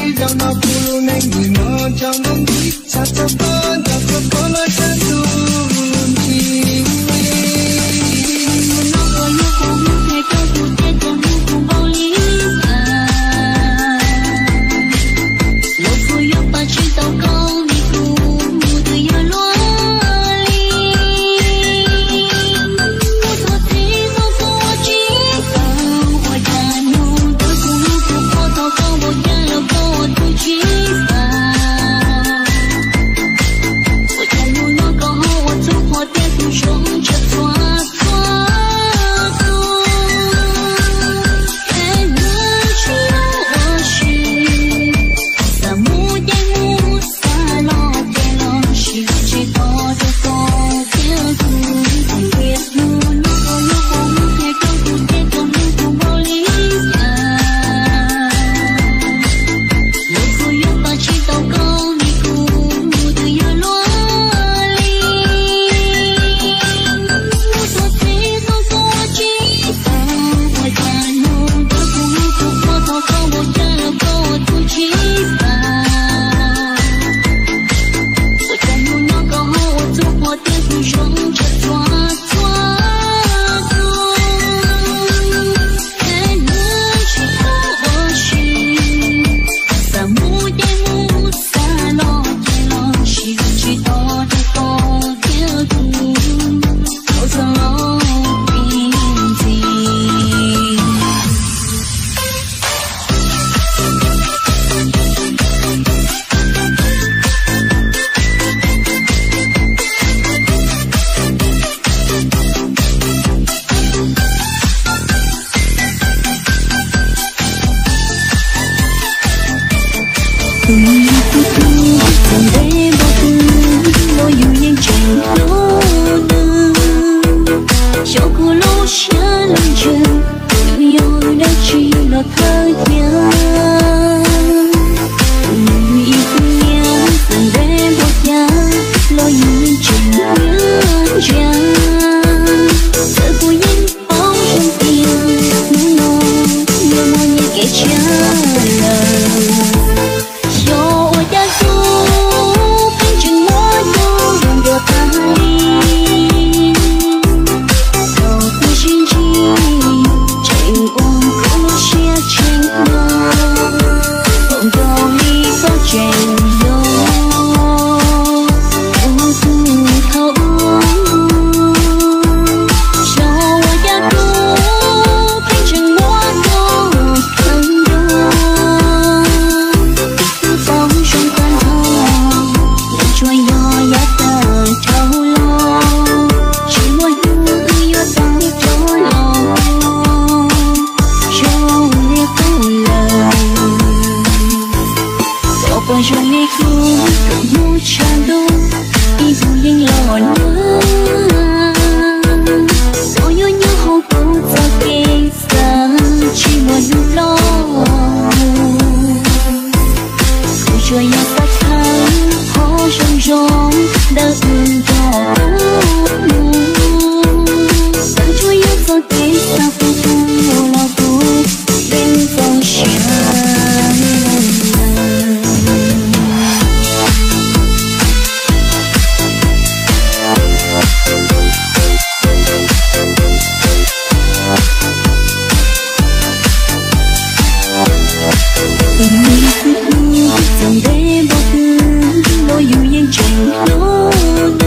Tus yug tus tub txawm ntev npaum twg los yus yeej tseem hlub nws. Xyov kuv lub siab lub ntsws nws yog dab tsi los thawj thiab. Tus yug ib tug niam txawm ntev npaum cas los yus yeej tseem nyob ntsia. Txawm kuv yeej paub zoo tias hnub no yuav muaj nyias kev tshiab lawm. Xyov ua cas tus pheej tseem muab kuv hlub dua tas li. Thaum kuv sib ntsib tseem ua kuv lub siab tshee hlo, thaum nkaus li koj tseem yog kuv tus thaum ub. Xyov ua cas tus pheej tseem muab kuv khaws dua, kuv paub zoo tag nrho, ntshe tsuas yog yav tawm dhau los, tsis muaj hnub wb yuav tau rov los zoo li qub lawm. Koj puas zoo li kuv, hnub tshav ntuj ib tug yeej los nag, koj yuav nyob hauv kuv txoj kev xav tsis muaj hnub ploj. Kuv tsuas yog xav thawb qhov zoo zoo ntawm wb nrog kuv mus, xav tsuas yog txoj kev xav pub kuv los kuv pheej txaus siab. Tus yug tus tub txawm ntev npaum twg los yus yeej tseem hlub.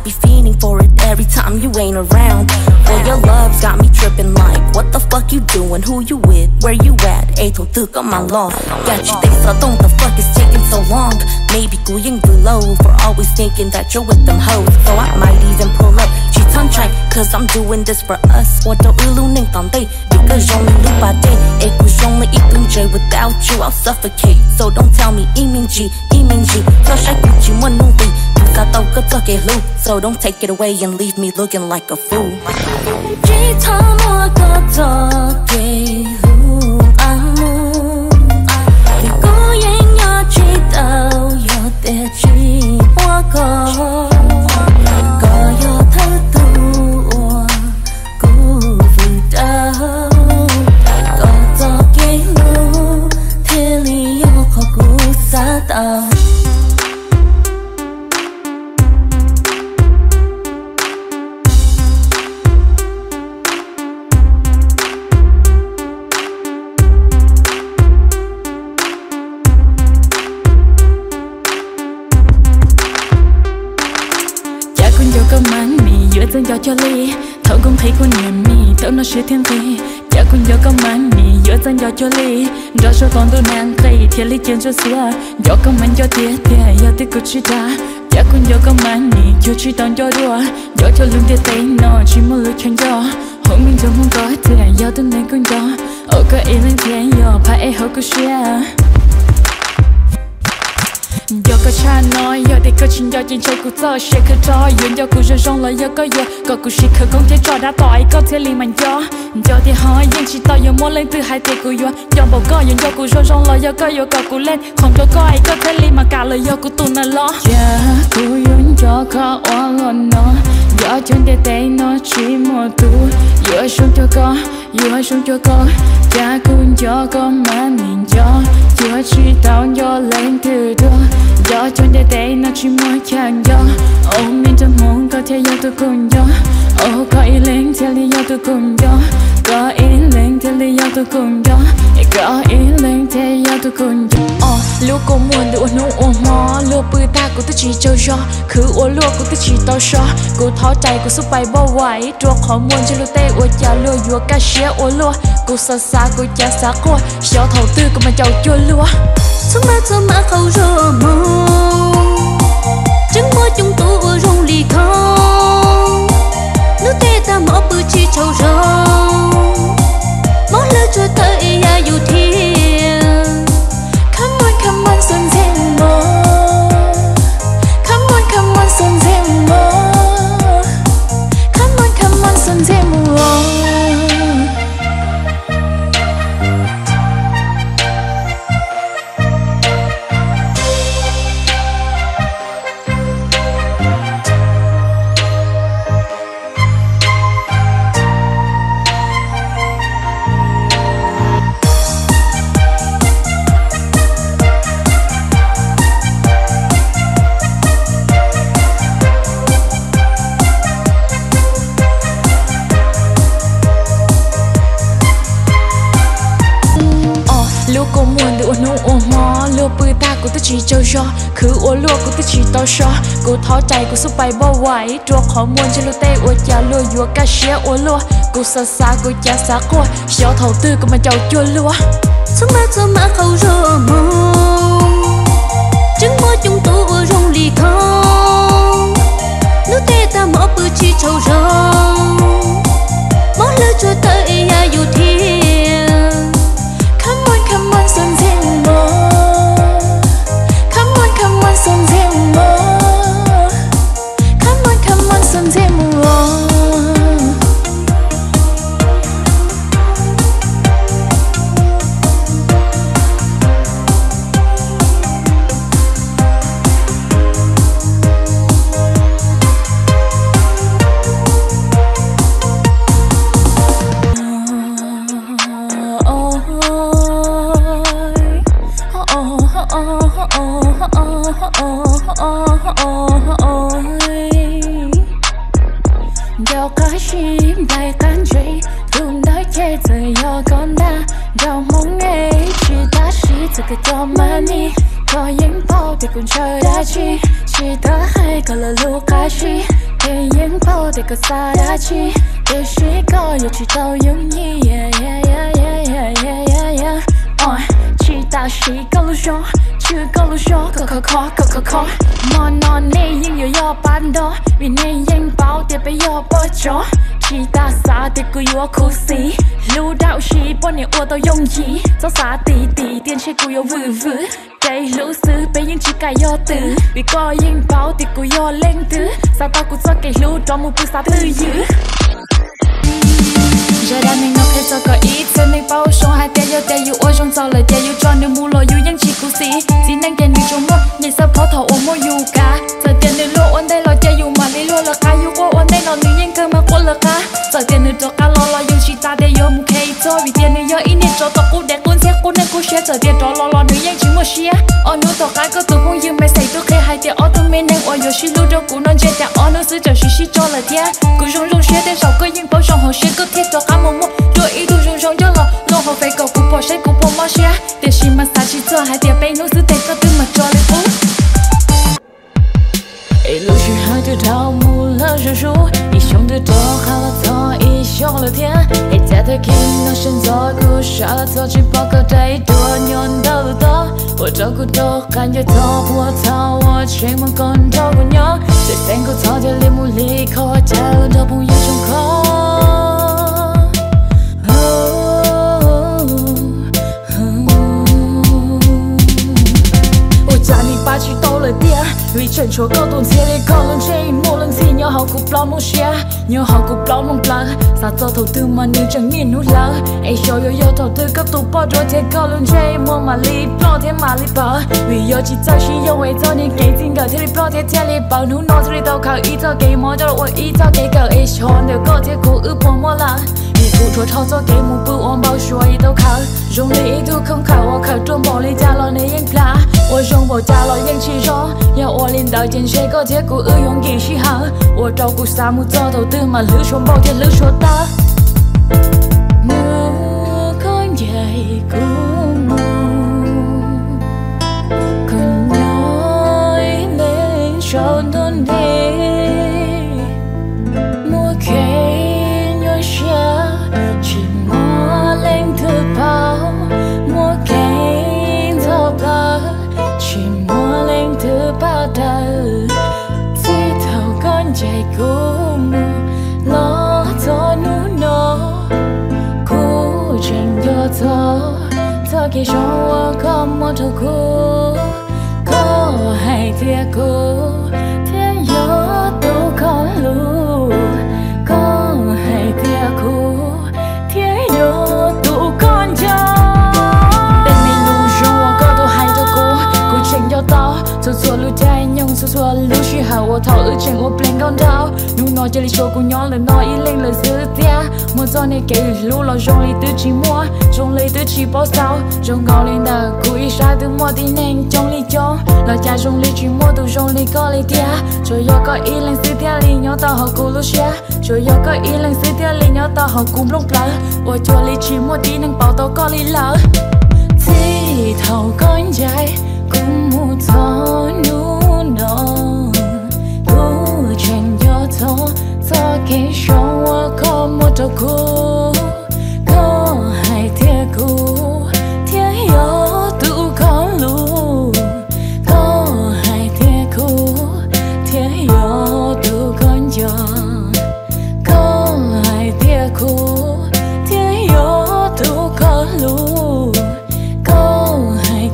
Be fiending for it every time you ain't around. For your love's got me tripping like, what the fuck you doing? Who you with? Where you at? Ej, thaum twg koj mam los? Yam tsis teb xov tooj, the fuck is taking so long? Maybe kuv yeej vwm lauj for always thinking that you're with them hoes. So I might even pull up, tsis txhob ntshai, cause I'm doing this for us. Ua rau wb lub neej tom ntej, vim koj zoo li lub pas dej, es kuv zoo li ib tug ntses, without you I'll suffocate. So don't tell me ib me ntsis, ib me ntsis, koj saib kuv tsis muaj nuj nqis, kuv xav tau koj txoj kev hlub. So don't take it away and leave me looking like a fool. Tsis txhob muab koj txoj kev hlub nqa mus, vim kuv yeej nyob tsis tau yog tias tsis muaj koj. Koj yog thawj tug uas kuv vwm dawb, koj txoj kev hlub thiaj li yog qhov kuv xav tau. Cas kuv nco koj mas nim yuav txawj nco cuag li, thaum kuv nqhis kuv niam mis tau noj siab thiab nqig. Cas kuv nco koj mas nim yuav txawj nco cuag li, nrog saum qaum ntuj nag nqis thiaj li cia ntsuab xiab. Nco koj mas nco tiag tiag yog tias kuv tsis dag, cas kuv nco koj mas nim cuag tsis tau nco dua. Nco cuag lub ntiaj teb no tsis muaj lub chaw nco, hauv me ntsuag Hmoob koj tiag yog tus neeg kuv nco, ua koj ib leeg thiaj yog phab ej hauv kuv siab. Nco koj tshaj no, yog tias koj tsis nco ces ntshai kuv txoj sia khwv rog. Yuav nco kuv zoo zoo los yog koj yuav kom kuv sib khawv koob thiab tso dab tom es koj thiaj li mam nco. Nco tiag ho yeej tsis tau yuav muaj leej twg hais tias kuv yuav nco npaum koj. Yuav nco kuv zoo zoo los yog koj yuav kom kuv leej khoom rau koj es koj thiaj li mam kam los yog kuv tus neeg los. Cas kuv yuav nco koj ua luaj no, nco cuag ntiaj teb no tsis muaj tus yuav zoo cuag koj, yuav zoo cuag koj. Cas kuv nco koj mas nim nco cuag tsis tau nco leej twg dua. Nco cuag ntiaj teb no tsis muaj chaw nco, ua me ntsuag Hmoob koj thiaj yog tus kuv nco, ua koj ib leeg thiaj li yog tus kuv nco, koj ib leeg thiaj li yog tus kuv nco, koj ib leeg thiaj yog tus kuv nco. Lub kua muag ntws ua hnub ua hmo, luag pw tag kuv twb tsis tsaug zog, khwv ua luaj kuv twb tsis tau so. Kuv thov cais kuv xub pais npauj vais, rua qhov muag ntsia luag tej ua cas luag yuav kaj siab ua luaj. Kuv xav xav kuv cav xav quaj, xyov thaum twg kuv mam caum cuag luag. Txhob maj txhob maj qaug zog moog, tseeb muaj coob tus ua zoo li khov. Lub teb tag mov pw tsis tsaug zog, mob hlwb tsuag tawm ib yam yus thiab. Come on, come on, xuas ntxhiab mus. Come on, come on, xuas ntxhiab mus. Come on, come on, xuas ntxhiab mus. Lub kua muag ntws ua hnub ua hmo, luag pw tag kuv twb tsis tsaug zog, khwv ua luaj kuv twb tsis tau so. Kuv thov cais kuv xub pais npauj vais, rua qhov muag ntsia luag tej ua cas luag yuav kaj siab ua luaj. Kuv xav xav kuv cav xav quaj, xyov thaum twg kuv mam caum cuag luag. Txhob maj txhob maj qaug zog moog, tseeb muaj coob tus ua zoo li khov. Lub teb tag mov pw tsis tsaug zog, mob hlwb tsuag tawm ib yam yus thiab. Come on, come on, xuas ntxhiab mus. Come on, come on, xuas ntxhiab mus. Come on, come on, xuas ntxhiab mus. Ncauj qab zib nplaig qab ntse, tus ntawd ces txawm yog koj ntag. Nraug Hmoob es tsis tab sis txawm kawg cov mas nis, koj yeej paub tias kuv ntshaw dab tsi, tsis tau hais koj lawv lub qab zib. Yeej paub tias koj xav dab tsi, tiam sis koj yuav tsis tau yooj yim. Tsis tas sim koj lub zog, tshwm koj lub zog, koj khov kho, koj khov kho. Hmo no nej yeej yuav yog pab ntog, vim nej yeej paub tias peb yog poj tsov. Tsis tas xav tias kuv yuav khuv xim, hlub dab tsi poj niam ua tau yooj yim. Txhob xav tim tim tias ntshe kuv yuav vwm vwm, kev hlub xwb peb yeej tsis kam yog twm, vim koj yeej paub tias kuv yog leej twg. Xav tau kuv txoj kev hlub rov mus pw xav twj ywm. Zaj dab neeg no qhia txog kom ib txhia neeg paub zoo hais tias yog tias yus ua zoo txaus lawm ces yus tso nws mus los yus yeej tsis khuv xim. Txiv neej ces nws tsuas muaj nyiam xav pov thaum uas muaj yus kav. Txawm tias nws luag ua ntej los ces yus mam li luag lawv qab, yus quaj ua ntej no nws yeej kawg mas quaj lawv qab. Txawm tias nws rov qab los los yus tsis tas tias yuav mus khev txog, vim tias nws yog ib niag tsov tom qub dev qub ntxhiab qub neej qub siab. Txawm tias rov los los nws yeej tsis muaj siab. Ob hnub tom qab koj tus phooj ywg message tuaj qhia hais tias ob tug me neeg uas yuav sib hlub rau kuv no ntshe tias ob hnub xwb txawm sib sib tso lawm thiab. Kuv zoo zoo siab tej zaum koj yeej paub zoo hauv siab koj thiaj rov qab mus muaj dua ib tug zoo zoo coj los loo hauv Face kom kuv pom saib kuv puas mob siab. Tiam sis mas xav tsis txog hais tias peb hnub xwb tes koj twb mas tso li qub. Es lub sij hawm twb dhau mus lawm zuj zus, ib xyoo twb rov qab los txog ib xyoo lawm thiab. Es cas tag kis no sawv ntxov kuv sawv los txog tsis pom koj dai dua nyob ntawm lub tog, ua rau kuv rov qab nco txog puas thaum uas tseem muaj koj nrog kuv nyob. Txawm xeeb kuv txhob thiaj li mus li kho cas nrog phooj ywg tshooj kho. Ua cas nim pab tsis tau lawm tiag, vim tseem tshuav koj tus ntxhiab li koj lub ntsej muag lub ntxhi nyob hauv kuv plaub nplooj siab, nyob hauv kuv plaub nplooj plawv. Xav txog thaum twg mas nws tseem niaj hnub hlawv, es xyov yuav yog thaum twg koj tus poj ruam thiab koj lub ntsej muag mam li ploj thiab mam li pawv. Vim yog tsis txawj sib yoog es txoj niag kev txij nkawm thiaj li ploj thiab thiaj li pawv. Hnub no thiaj li tau khaws ib txoj kev mob coj los ua ib txoj kev kawm es xyov ntawm koj thiab kuv wb puas muaj lawm. Vim kuv rhuav dhau txoj kev mus pw ua npau suav li tau khaws. Zoo li ib tug khoom khawm uas khawm ruaj npaum li cas los nws yeej plam. Ua zoo npaum cas los yeej tsis zoo. Yog ua li ntawd ces ntshe koj thiab kuv wb yuav nkim sij hawm, ua rau kuv xav mus txog thaum twg mas hlwb tshuav npaum thiab hlwb tshuav tawv. Muab koj ncaim kuv mus, koj nyob ib leeg saum ntuj nti. Muaj kev nyuaj siab tsis muaj leej twg paub, muaj kev ntxhov plawv tsis muaj leej twg pab daws. Txij thaum koj ncaim kuv mus los txog hnub no, kuv tseem nco txog txoj kev zoo uas koj muab rau kuv. Koj hais tias kuv thiaj yog tus koj hlub, koj hais tias kuv thiaj yog tus koj nco. Tej me lus zoo uas koj tau hais rau kuv, kuv tseem nco tau txhua txhua lub caij nyoog, txhua txhua lub sij hawm uas thaum wb tseem ua plees nkauj nraug. Hnub no cia li tshuav kuv nyob ntawm no ib leeg lawm xwb thiab. Muaj txoj niag kev hlub los zoo li twb tsis muaj, zoo li twb tsis paub xaus. Zoo nkaus li ntawm kuv ib sab twb muaj tib neeg coob li coob, los cas zoo li tsis muaj tus zoo li koj li tiag. Tsuas yog koj ib leeg xwb thiaj li nyob tau hauv kuv lub siab, tsuas yog koj ib leeg xwb thiaj li nyob tau hauv kuv nplooj plawv, uas cuag li tsis muaj tib neeg pauv tau koj li lawm. Txij thaum koj ncaim kuv mus txog hnub no, kuv tseem nco txog txoj kev zoo uas koj muab rau kuv. Koj hais tias kuv thiaj yog tus koj hlub, koj hais tias kuv thiaj yog tus koj nco, koj hais tias kuv thiaj yog tus koj hlub, koj hais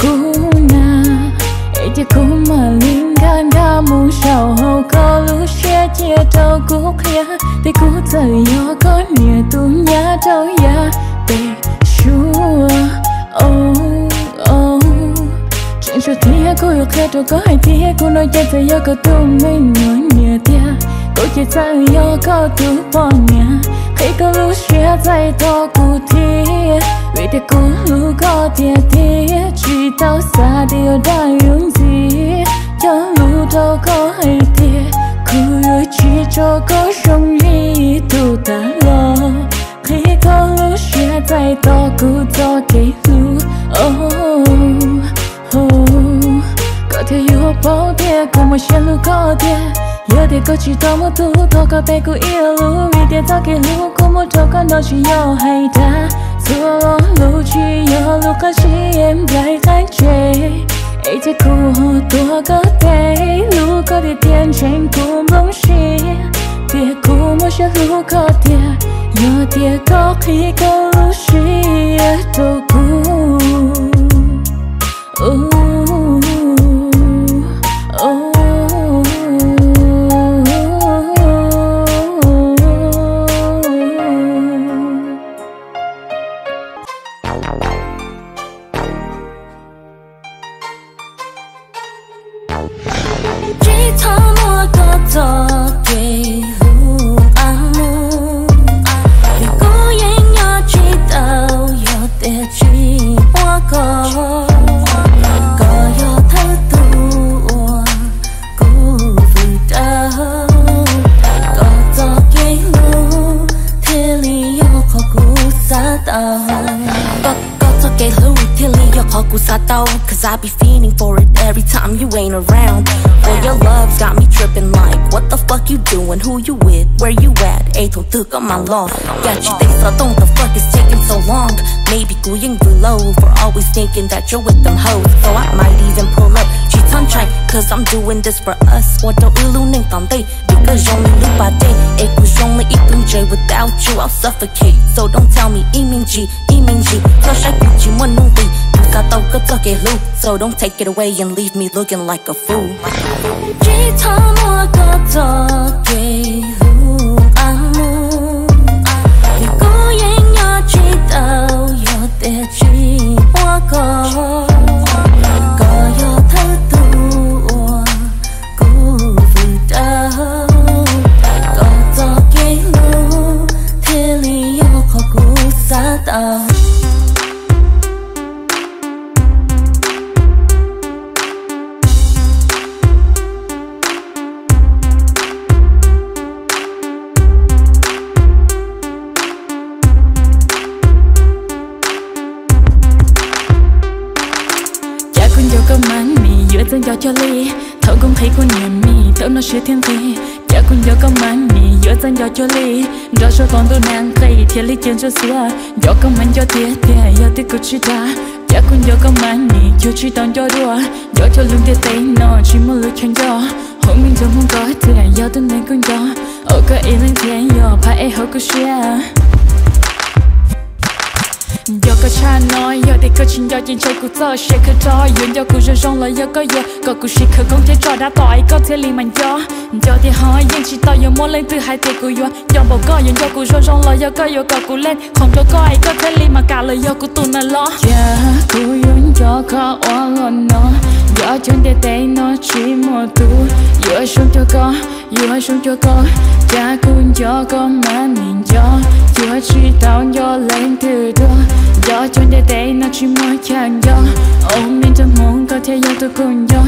kuv na, es ces kuv mam li nkag nkag mus saum hauv koj lub siab cia rau kuv qhia, tias kuv txawm yog koj niam tus nyab rau yav pem suab. Tseem tshuav thiab kuv yuav qhia rau koj hais tias kuv no ces txawm yog koj tus me nyuam niam tiag, kuv ces txawm yog koj tus poj niam. Qhib koj lub siab txais tos kuv thiab, vim tias kuv hlub koj tiag tiag, tsis tau xav tias yuav dag yuav ntxias, cog lus rau koj hais tias kuv yuav tsis tso koj zoo li tus tas los. Qhib koj lub siab txais tos kuv txoj kev hlub. Koj thiaj yuav paub tias kuv muaj siab hlub koj tiag. Yog tias koj tsis tau muaj tus, thov koj pab kuv ib lub, vim tias txoj kev hlub kuv muaj rau koj no tsis yog hais dag. Txhua lo lus tsis yog lus qab zib es nplaig qab ntse, es ces kuv ho tuav koj tes hlub koj tiag tiag, ntseeg kuv nplooj siab tias kuv muaj siab hlub koj tiag. Yog tias koj qhib koj lub siab rau kuv. Tsis txhob muab koj txoj kev hlub nqa mus, vim kuv yeej nyob tsis tau yog tias tsis muaj koj. Koj yog thawj tug uas kuv vwm dawb, koj txoj kev hlub thiaj li yog qhov kuv xav tau. Koj, koj txoj kev hlub thiaj li yog qhov kuv xav tau, 'cause I be fiending for it every time you ain't around. Boy, your love's got me tripping like, what the fuck you doing, who you with, where you at, es thaum twg koj mam los. Cas tsis teem xov tooj, the fuck is taking so long? Maybe kuv yeej vwm lauj for always thinking that you're with them hoes. So I might even pull up, tsis txhob ntshai, 'cause I'm doing this for us. Ua rau wb lub neej tom ntej, vim koj zoo li lub pas dej, es kuv zoo li ib tug ntses, without you I'll suffocate. So don't tell me ib me ntsis, ib me ntsis, txhob saib kuv tsis muaj nuj nqis. Kuv xav tau koj txoj kev hlub, so don't take it away and leave me looking like a fool. Tsis txhob muab koj txoj kev hlub nqa mus, vim kuv yeej nyob tsis tau yog tias tsis muaj koj. Koj yog thawj tug uas kuv vwm dawb, koj txoj kev hlub thiaj li yog qhov kuv xav tau. Cas kuv nco koj mas nim yuav txawj nco cuag li, thaum kuv nqhis kuv niam mis tau noj siab thiab nqis. Cas kuv nco koj mas nim yuav txawj nco cuag li, nrog saum tau ntuj nag nqis thiaj li cia ntsuab xiab. Nco koj mas nco tiag tiag yog twb kuv tsis dag. Cas kuv nco koj mas nim cuag tsis tau nco dua, nco cuag lub ntiaj teb no tsis muaj lub chaw nco. Hauv me ntsuag Hmoob koj tiag yog tus neeg kuv nco, ua koj ib leeg thiaj yog phab ej hauv kuv siab. Nco koj tshaj no, yog tias koj tsis nco ces ntshai kuv txoj sia khwv rog. Yuav nco kuv zoo zoo los yog koj yuav kom kuv siv khawv koob thiab tso dab tom es koj thiaj li mam nco. Nco tiag ho yeej tsis tau yuav muaj leej twg hais tias kuv yuav nco npaum koj. Yuav nco kuv zoo zoo los yog koj yuav kom kuv leej khoom rau koj es koj thiaj li mam kam los yog kuv tus neeg los. Cas kuv yuav nco koj ua luaj no, nco cuag ntiaj teb no tsis muaj tus yuav zoo cuag koj, yuav zoo cuag koj. Cas kuv nco koj mas nim nco cuag tsis tau nco leej twg dua, nco cuag ntiaj teb no tsis muaj chaw nco. Ua me ntsuag Hmoob koj thiaj yog tus kuv nco,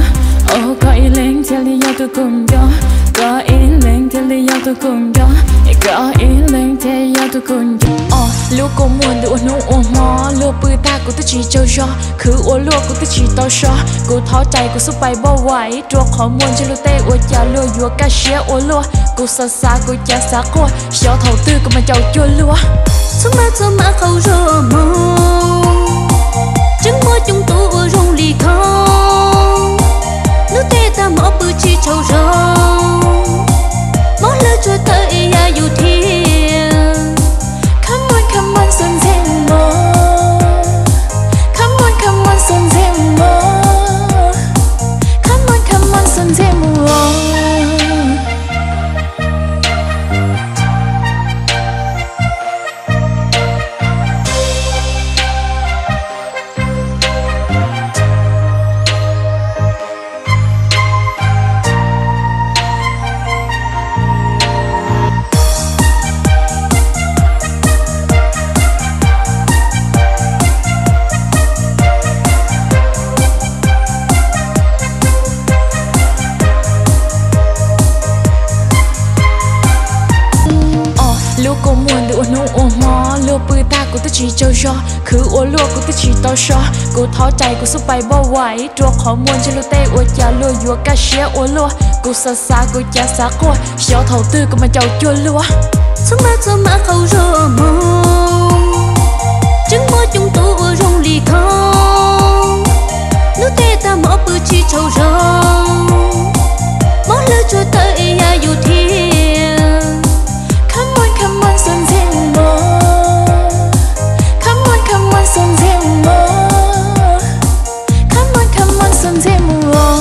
ua koj ib leeg thiaj li yog tus kuv nco, koj ib leeg thiaj li yog tus kuv nco, es koj ib leeg thiaj yog tus kuv nco. Luag kua muag ntws ua hnub ua hmo, luag pw tag kuv twb tsis tsaug zog, khwv ua luaj kuv twb tsis tau so. Kuv thov cais kuv xub pais npauj vais rua qhov muag ntseg luag tej, ua cas luag yuav kaj siab ua luaj. Kuv xav xav kuv cav xav quaj, xyov thaum twg kuv mam caum cuag luag. Txhob maj txhob maj qaug zog mus, tseeb muaj coob tus ua zoo li khov. Hnub tej tag hmo pw tsis tsaug zog, mob hlwb tsuag tawm es ya yus thiab. Come on, come on, xuas ntxhiab mog. Come on, come on, xuas ntxhiab mog. Khwv ua luaj kuv twb tsis tau so, kuv thov cais kuv xub pais npauj vais, rua qhov muag ntseg luag tej ua cas luag yuav kaj siab ua luaj, kuv xav xav kuv cav xav quaj, xyov thaum twg kuv mam caum cuag luag. Txhob maj txhob maj qaug zog moog, tseem muaj coob tus ua zoo li khoo, lub teb tag mov pw tsis tshua zoo, mob hlwb tsuag tawm es yam yus dhia. Come on, come on, xuas ntxhiab mus mog. Come on, come on, xuas ntxhiab mus mog. Come on, come on, xuas ntxhiab mus mog.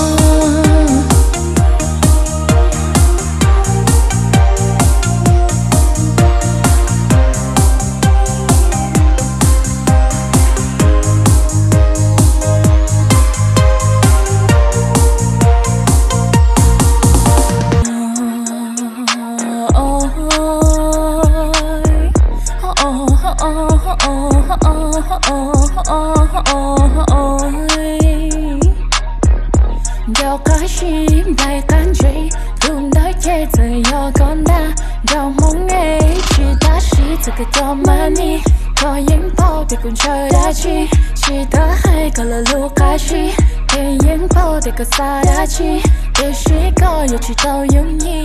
Nco qab sib nplaig qab ntse, tus ntawd ces txawm yog koj ntag. Nco hmoob es tsis tab sis txawm kawg cov mas nis, koj yeej paub tias kuv ntshaw dab tsi. Tsis tau hais koj lo lus qab zib, ces yeej paub tias koj xav dab tsi. Tiam sis koj yuav tsis tau yooj yim.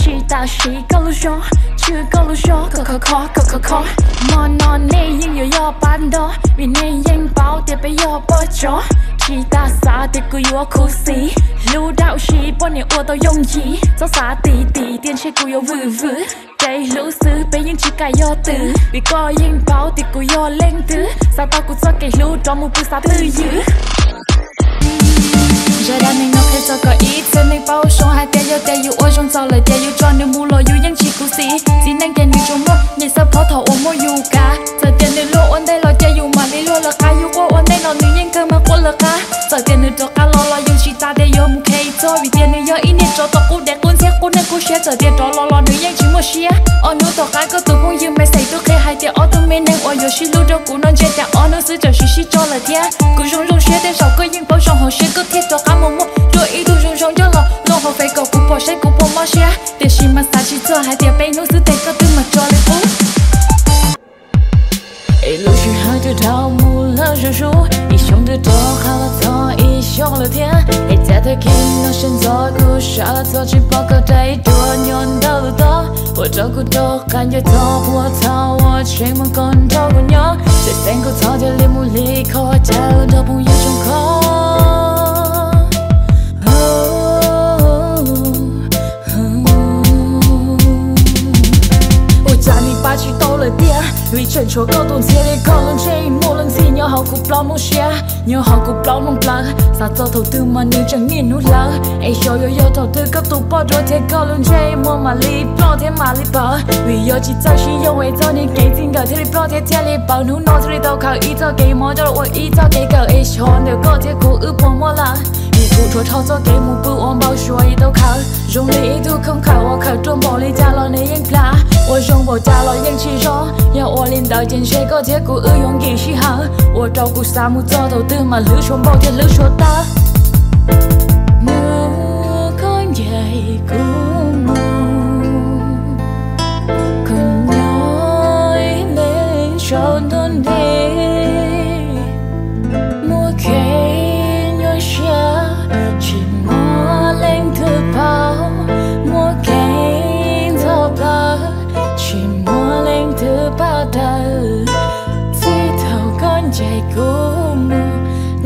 Tsis tau siv koj lub zog, tshwj koj lub zog, koj khov kho, koj khov kho. Hmo no nej yeej yuav yog pab ntog, vim nej yeej paub tias peb yog poj tsov. Tsis tas xav tias kuv yuav khuv xim, hlub dab tsi poj niam ua tau yooj yim. Txhob xav tim tim tias ntshe kuv yuav vwm vwm, kev hlub xwb peb yeej tsis kam yog twm, vim koj yeej paub tias kuv yog leej twg. Xav tau kuv txoj kev hlub rov mus pw xav twj ywm. Zaj dab neeg no qhia txog kom ib txhia neeg paub zoo hais tias yog tias yus ua zoo txaus lawm ces yus tso nws mus los yus yeej tsis khuv xim. Txiv neej ces nws tsuas muaj nyiaj xab phob thaum uas muaj yus kav. Txawm tias nws luag ua ntej los ces yus mam li luag lawv qab, yus quaj ua ntej los nws yeej kawg mas quaj lawv qab. Txawm tias nws rov qab los los yus tsis tas tias yuav mus khev txog, vim tias nws yog ib niag tsov tom qub dev qub ntxhiab qub neej qub siab. Txawm tias rov los los nws yeej tsis muaj siab. Ob hnub tom qab koj tus phooj ywg message tuaj qhia hais tias ob tug me neeg uas yuav sib hlub rau kuv no ntshe cas ob hnub xwb txawm sib sib tso lawm thiab. Kuv zoo zoo siab tej zaum koj yeej paub zoo hauv siab koj thiaj rov qab mus muaj dua ib tug zoo zoo nyob los loo hauv Face kom kuv pom saib kuv puas mob siab. Tiam sis mas xav tsis txog hais tias peb hnub xwb tes koj twb mas tso li qub. Es lub sij hawm twb dhau mus lawm zuj zus, ib xyoo twb rov qab los txog ib xyoo lawm thiab. Es cas tag kis no sawv ntxov kuv sawv los txog tsis pom koj rau ib ruam nyob ntawm lub tog, ua rau kuv rov qab nco txog puas thaum uas tseem muaj koj nrog kuv nyob. Txawm xeeb kuv txhob thiaj li mus li kho cas nrog phooj ywg zoo kho. Ua cas nis pab tsis tau lawm tiag, vim tseem tshuav koj tus ntxhias li koj lub ntsej muag lub ntxhi nyob hauv kuv plaub lub siab, nyob hauv kuv plaub lub plawv. Xav txog thaum twg mas nws tseem niaj hnub hlawv, es xyov yuav yog thaum twg koj tus poj ruam thiab koj lub ntsej muag mam li ploj thiab mam li pawv. Vim yog tsis txawj sib yoog es txoj niag kev txij nkawm thiaj li ploj thiab thiaj li pawv. Hnub no thiaj li tau khaws ib txoj kev mob coj los ua ib txoj kev kawm es xyov ntawm koj thiab kuv wb puas muaj lawm. Vim kuv rhuav dhau txoj kev mus pw ua npau suav es tau khaws. Zoo li ib tug khoom khawm uas khawm ruaj npaum li cas los nws yeej plam, ua zoo npaum cas los yeej tsis zoo. Yog ua li ntawd ces ntshe koj thiab kuv wb yuav nkim sij hawm, ua rau kuv xav mus txog thaum twg mas hlwb suav npaum thiab hlwb suav tawv. Mus koj ncaim kuv mus, koj nyob ib leeg saum ntuj nti. Muaj kev nyuaj siab tsis muaj leej twg paub, muaj kev ntxhov plawv tsis muaj leej twg pab daws. Txij thaum koj ncaim kuv mus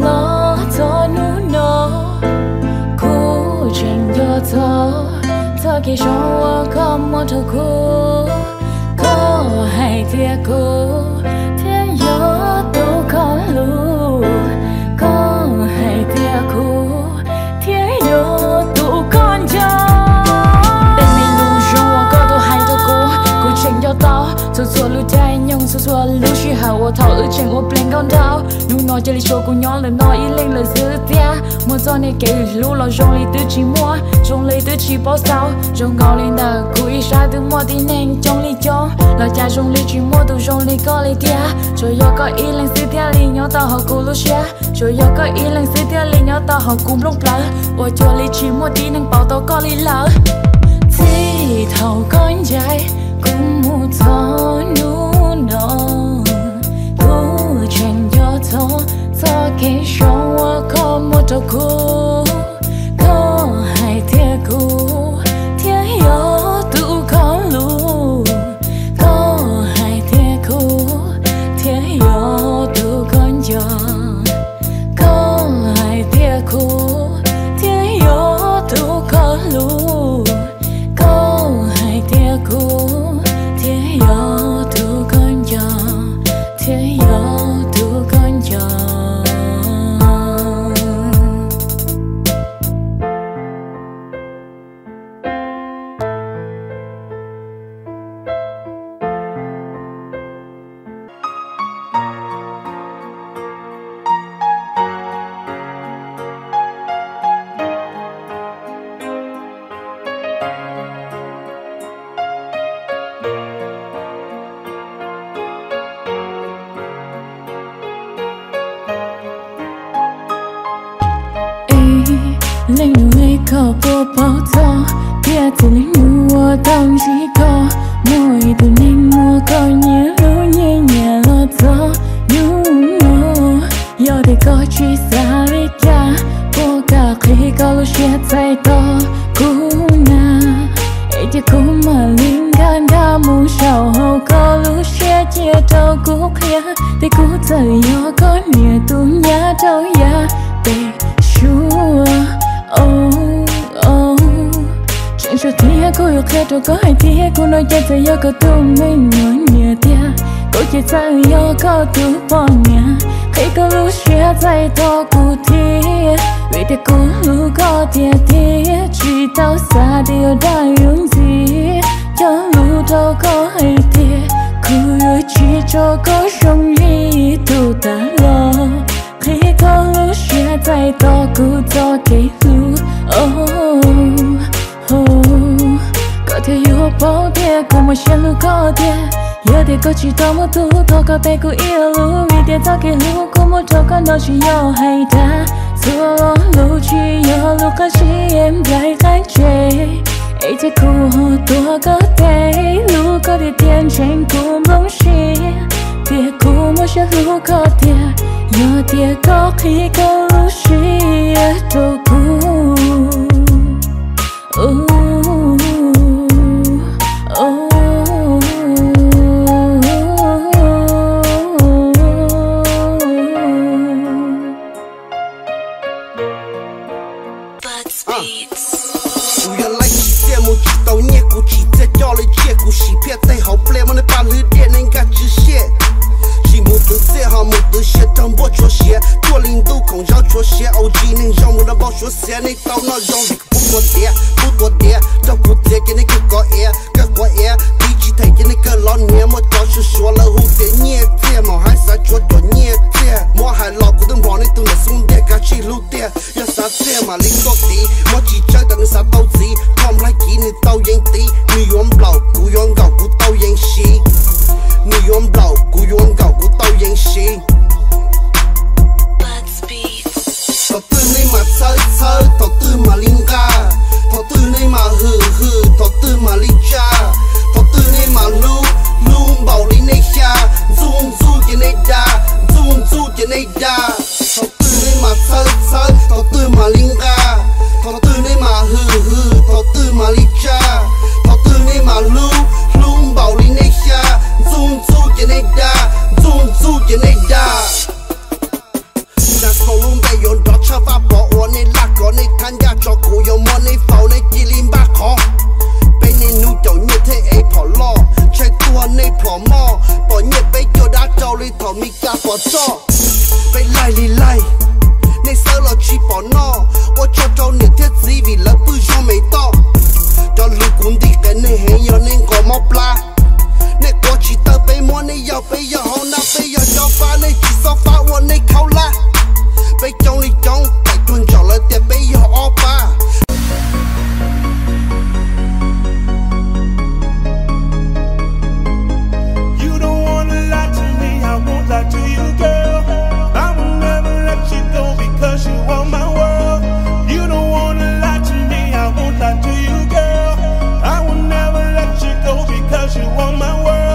los txog hnub no, kuv tseem nco txog txoj kev zoo uas koj muab rau kuv. Koj hais tias kuv thiaj yog tus koj hlub, koj hais tias kuv thiaj yog tus koj nco. Tej me lus zoo uas koj tau hais rau kuv, kuv tseem nco tau txhua txhua lub caij nyoog, txhua txhua lub sij hawm uas thaum wb tseem ua plees nkauj nraug. Hnub no cia li tshuav kuv nyob ntawm no ib leeg lawm xwb tiag. Muaj txoj niag kev hlub los zoo li twb tsis muaj, zoo li twb tsis paub xaus. Zoo nkaus li ntawm kuv ib sab twb muaj tib neeg coob li coob, los cas zoo li tsis muaj tus zoo li koj li tiag. Tsuas yog koj ib leeg xwb thiaj li nyob tau hauv kuv lub siab, tsuas yog koj ib leeg xwb thiaj li nyob tau hauv kuv nplooj plawv. Ua cuag li tsis muaj tib neeg paub tau koj li lawm. Txij thaum koj ncaim kuv mus Txog hnub no, kuv tseem nco txog txoj kev zoo uas koj muab rau kuv. Koj hais tias kuv thiaj yog tus koj hlub. Koj hais tias kuv thiaj yog tus koj nco. Koj hais tias kuv thiaj yog tus koj hlub. Koj hais tias kuv thiaj yog tus koj nco, thiaj yog tus koj nco. Es leej nus es koj puas paub txog tias txij li hnub uas tau ntsib koj, muaj ib tug neeg muab koj nyiam hlub nyiam nyiam los txog hnub no. Yog tias koj tsis xav li cas, puas kam qhib koj lub siab txais tos kuv na? Es cia kuv mam li nkag nkag mus saum hauv koj lub siab, cia rau kuv qhia tias kuv txawm yog koj niam tus nyab rau yav pem suab. Tseem tshuav thiab kuv yuav qhia rau koj hais tias kuv no ces txawm yog koj tus me nyuam niam tiag, kuv ces txawm yog koj tus poj niam. Qhib koj lub siab txais tos kuv thiab, vim tias kuv hlub koj tiag tiag, tsis tau xav tias yuav dag yuav ntxias. Cog lus rau koj hais tias kuv yuav tsis tso koj zoo li tus tas los. Qhib koj lub siab txais tos kuv txoj kev hlub. Koj thiaj yuav paub tias kuv muaj siab hlub koj tiag. Yog tias koj tsis tau muaj tus, thov koj teb kuv ib lo lus, vim tias txoj kev hlub kuv muaj rau koj no tsis yog hais dag, txhua lo lus tsis yog lus qab zib es nplaig qab ntse. Es cia kuv ho tuav koj tes, hlub koj tiag tiag, ntseeg kuv nplooj siab tias kuv muaj siab hlub koj tiag. Yog tias koj qhib koj lub siab rau kuv. Kuv yog laib tsis txiaj mus tsis tau nyiaj, kuv tsis txiaj coj li tsiaj, kuv sim phiaj tej hauv pliaj, muab nej paj hlwb diaj nej nkag tswv siaj. Tsis mus twv txiaj ho mus twv siav, raug npuaj tshuav siav, tuaj li ntuj koom zaub tshuav siav, au tsis neeg zoo mus rau npau suav xiav, nej tau noj zoo vim kuv pub tua tiav, pub tua tiav, rau kuv txiav ces nej kawg kov iav, kawg quav iav, tib tsis them ces nej kawg lov hniav, muaj cov suav suav lawv hu tias nyiaj txiag, mam haib xav tshuav cov nyiaj txiag, muab hais los kuv twb npog nej tus ntawm xub ntiag, kav tsij hlub tiag. Yog xav txiaj mam li tuaj tiv, muab tsis tsawb tas nws xav tau txiv, koj nplaig kiv nws tau yees tiv, nws yuav nplaum kuv yuav nkaum kuv tau yees siv, nws yuav nplaum kuv yuav nkaum kuv tau yees siv. Thaum twg nej mam txhawb txhawb, thaum twg mam li nqa, thaum twg nej mam hwm hwm, thaum twg mam li tsa, thaum twg nej mam hlub hlub npaum li nej xya, ntxub ntxub ces nej da, ntxub ntxub ces nej da. Thaum twg nej mam txhawb txhawb, thaum twg mam li nqa, thaum twg nej mam hwm hwm, thaum twg mam li tsa, thaum twg nej mam hlub hlub npaum li nej xya, ntxub ntxub ces nej da, ntxub ntxub ces nej da. Xya xaus lub npe yuav nrov tshaj Vaj Pov ua nej laj kov nej thab ncaj tso, kuv yuav muab nej faus nej cia li npaj qhov. Peb niaj hnub caum nyiaj thiaj ev phom loj, tshaib tuag nej plhom moj, pom nyiaj peb cuag dab rau li thaum Mis Kas pom roj. Peb laig li laig, nej xawb los tsis pom noj, ua tsaug rau niam thiab txiv vim lawv pw zoo me toj. Cov lus kuv nti qias nej heev yog nej nqos mob plab. Nej quav tsis tawg peb muab nej yaug, peb yog hauv nab peb yog cob fab, nej tsis txhob fab ua nej khaub lab. Peb coob li coob, pem tuag ntsaum lawv tias peb yog ob pab. You don't wanna lie to me, I won't lie to you, girl. I will never let you go because you are my world. You don't wanna lie to me, I won't lie to you, girl. I will never let you go because you are my world.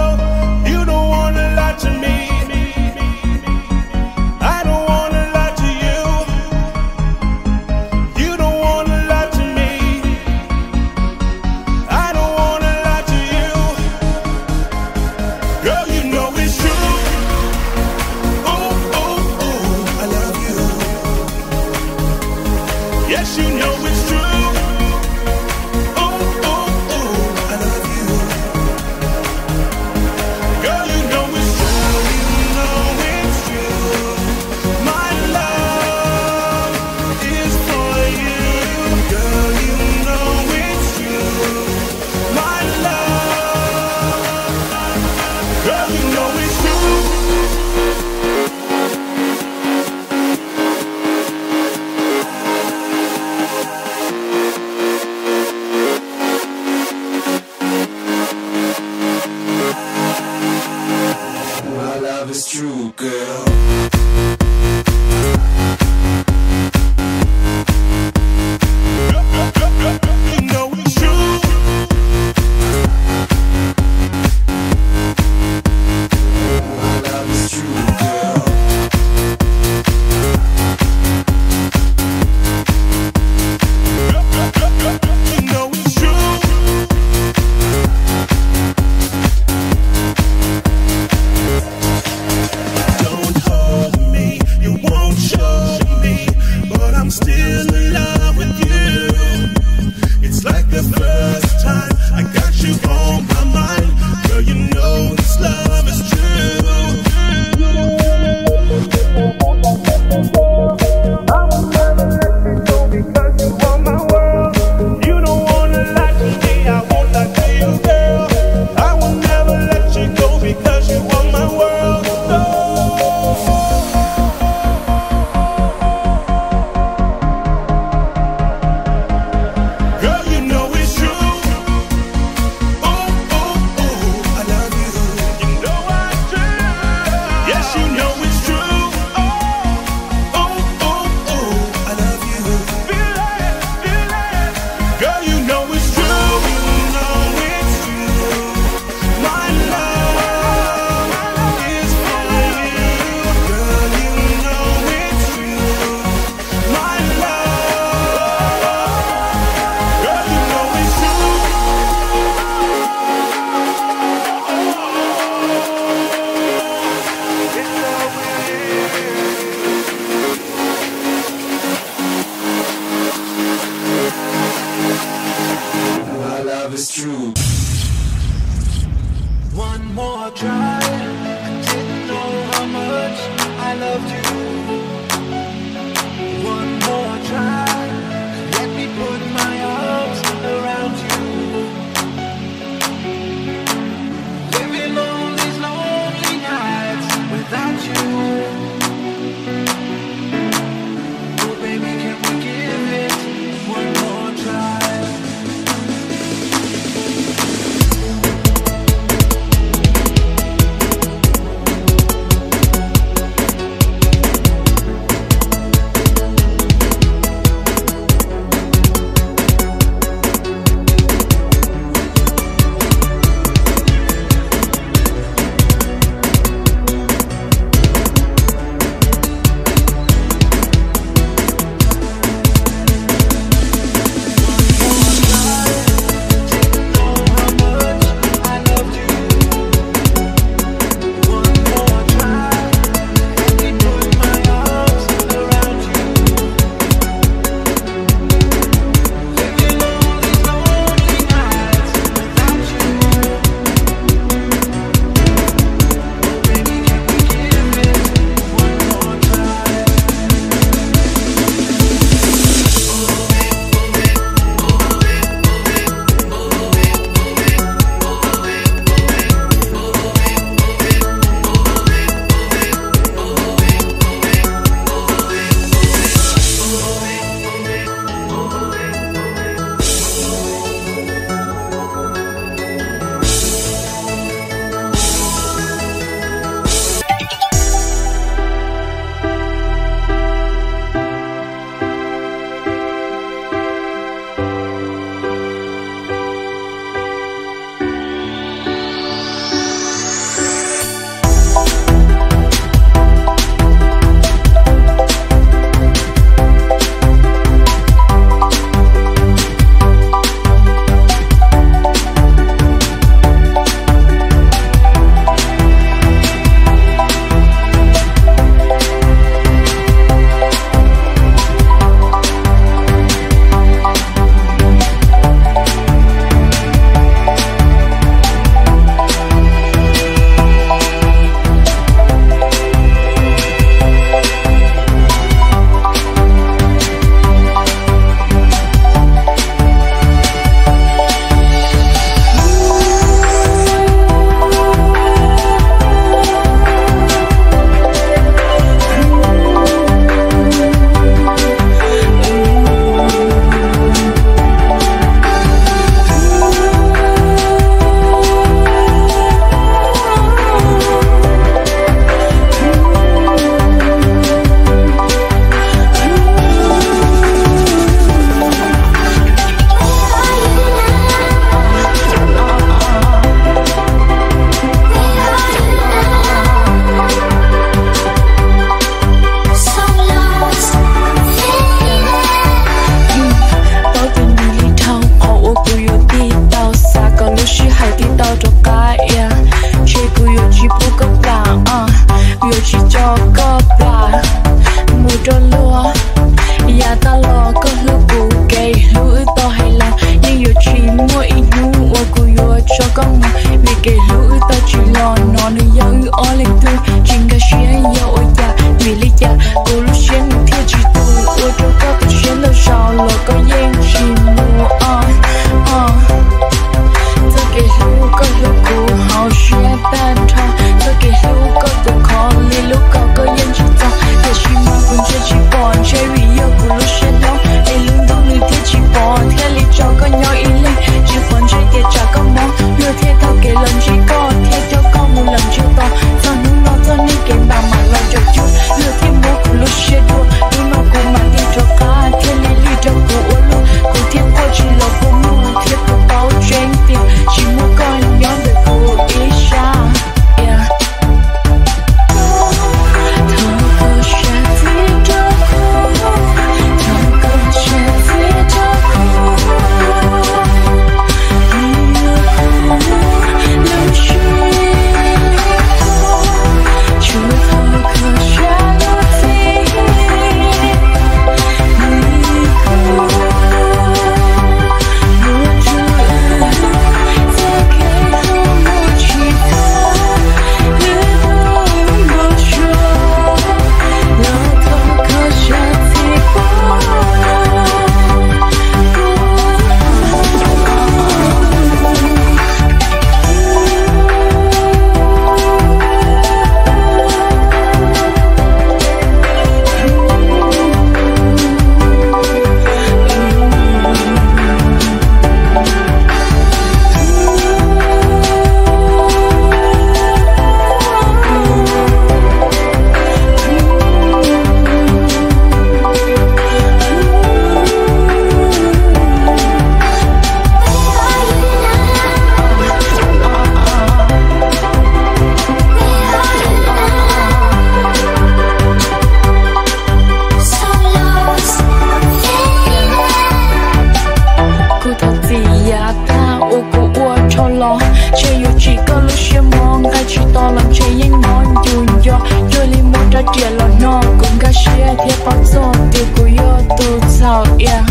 Kuv nkag siab thiab paub txog tias kuv yog tus txhaum, yeah.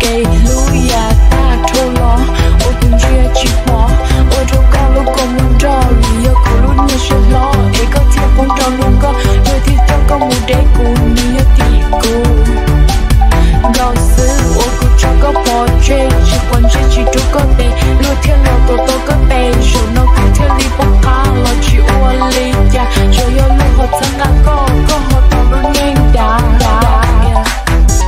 Kev hlub yam tag dhau los uas kuv ntsia tsis pom, ua rau koj lub kua muag nrog, vim yog kuv lub niag siab hlob es koj thiaj poob rau lub nkoj, luag thiaj coj koj mus deb, kuv nws yog tim kuv nkaus xwb uas kuv tso koj pov tseg, tsis quav ntsej tsis rub koj tes, luag thiaj los tuav tau koj tes, zaum no kuv thiaj li poob qab los tsis ua li cas, tsuas yog luag ho txhawb nqa koj, koj ho tau lub neej dav.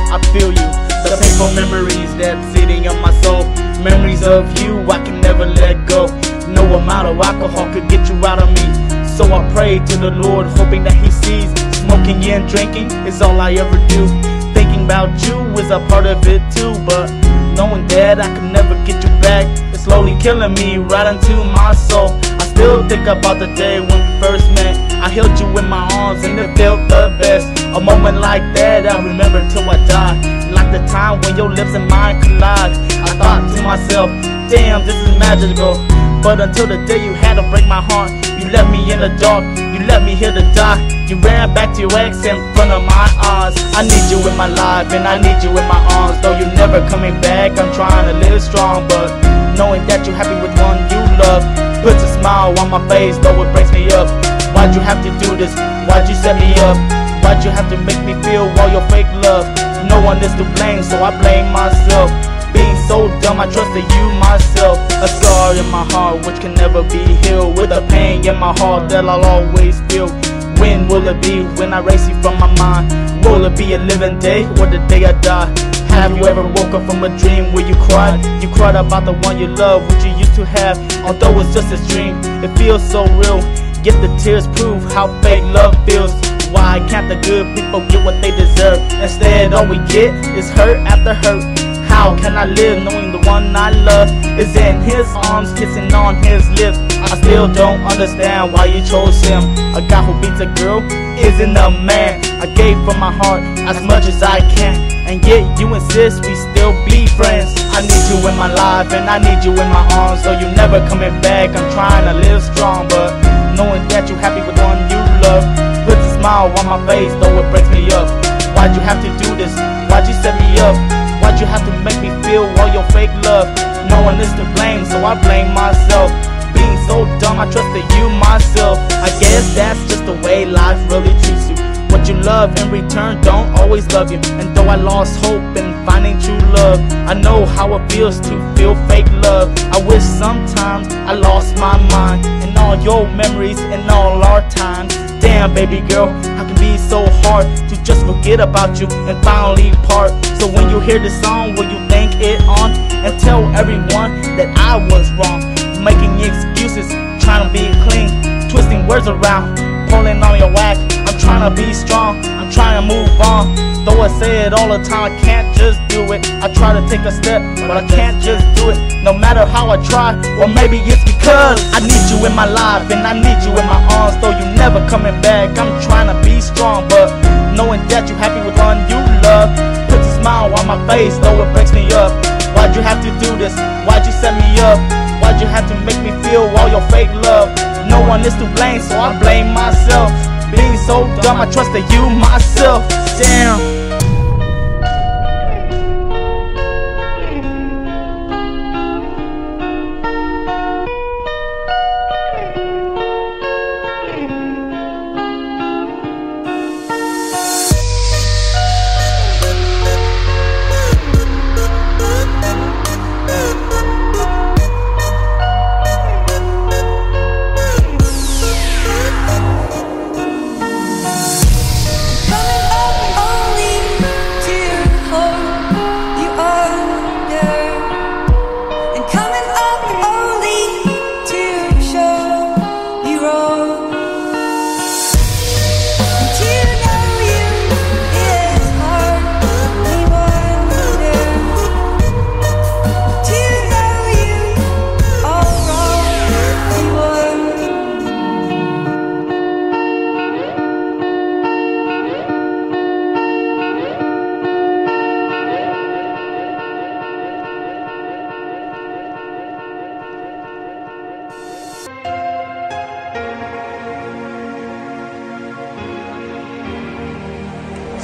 I feel you, the painful memories that sitting on my soul. Memories of you, I can never let go. No amount of alcohol could get you out of me. So I pray to the Lord, hoping that He sees. Smoking and drinking is all I ever do. Thinking about you is a part of it too, but knowing that I could never get you back is slowly killing me right into my soul. I still think about the day when we first met. I held you in my arms and it felt the best. A moment like that I remember till I die. Like the time when your lips and mine collide. I thought to myself, damn, this is magical. But until the day you had to break my heart, you left me in the dark, you left me here to die. You ran back to your ex in front of my eyes. I need you in my life and I need you in my arms. Though you never coming back, I'm trying to live strong. But knowing that you're happy with one you love puts a smile on my face, though it breaks me up. Why'd you have to do this? Why'd you set me up? Why'd you have to make me feel all your fake love? No one is to blame, so I blame myself. Being so dumb, I trusted you myself. A scar in my heart which can never be healed. With the pain in my heart that I'll always feel. When will it be when I erase you from my mind? Will it be a living day or the day I die? Have you ever woke up from a dream where you cried? You cried about the one you love, what you used to have. Although it's just a dream, it feels so real. Yet the tears prove how fake love feels. Why can't the good people get what they deserve? Instead, all we get is hurt after hurt. How can I live knowing the one I love is in his arms, kissing on his lips? I still don't understand why you chose him. A guy who beats a girl isn't a man. I gave from my heart as much as I can, and yet you insist we still be friends. I need you in my life and I need you in my arms, so you never coming back. I'm trying to live strong, but knowing that you happy with one you love puts a smile on my face, though it breaks me up. Why'd you have to do this? Why'd you set me up? Why'd you have to make me feel all your fake love? No one is to blame, so I blame myself. Being so dumb, I trusted you myself. I guess that's just the way life really treats you. What you love in return don't always love you. And though I lost hope in finding true love, I know how it feels to feel fake love. I wish sometimes I lost my mind in all your memories and all our times. Damn, baby girl, how can be so hard to just forget about you and finally part? So when you hear this song, will you think it on and tell everyone that I was wrong? Making excuses, trying to be clean, twisting words around, pulling on your whack. I'm trying to be strong, I'm trying to move on. Though I say it all the time, I can't just do it. I try to take a step, but I can't just do it. No matter how I try, or maybe it's because I need you in my life and I need you in my arms. Though you never coming back, I'm trying to be strong, but knowing that you happy with one you love puts a smile on my face, though it breaks me up. Why'd you have to do this? Why'd you set me up? Why'd you have to make me feel all your fake love? No one is to blame, so I blame myself. Being so dumb, I trusted you myself. Damn.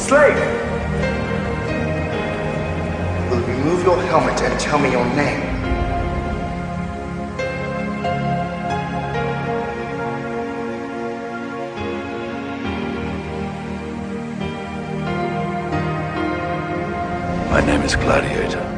Slave! Will you remove your helmet and tell me your name? My name is Gladiator.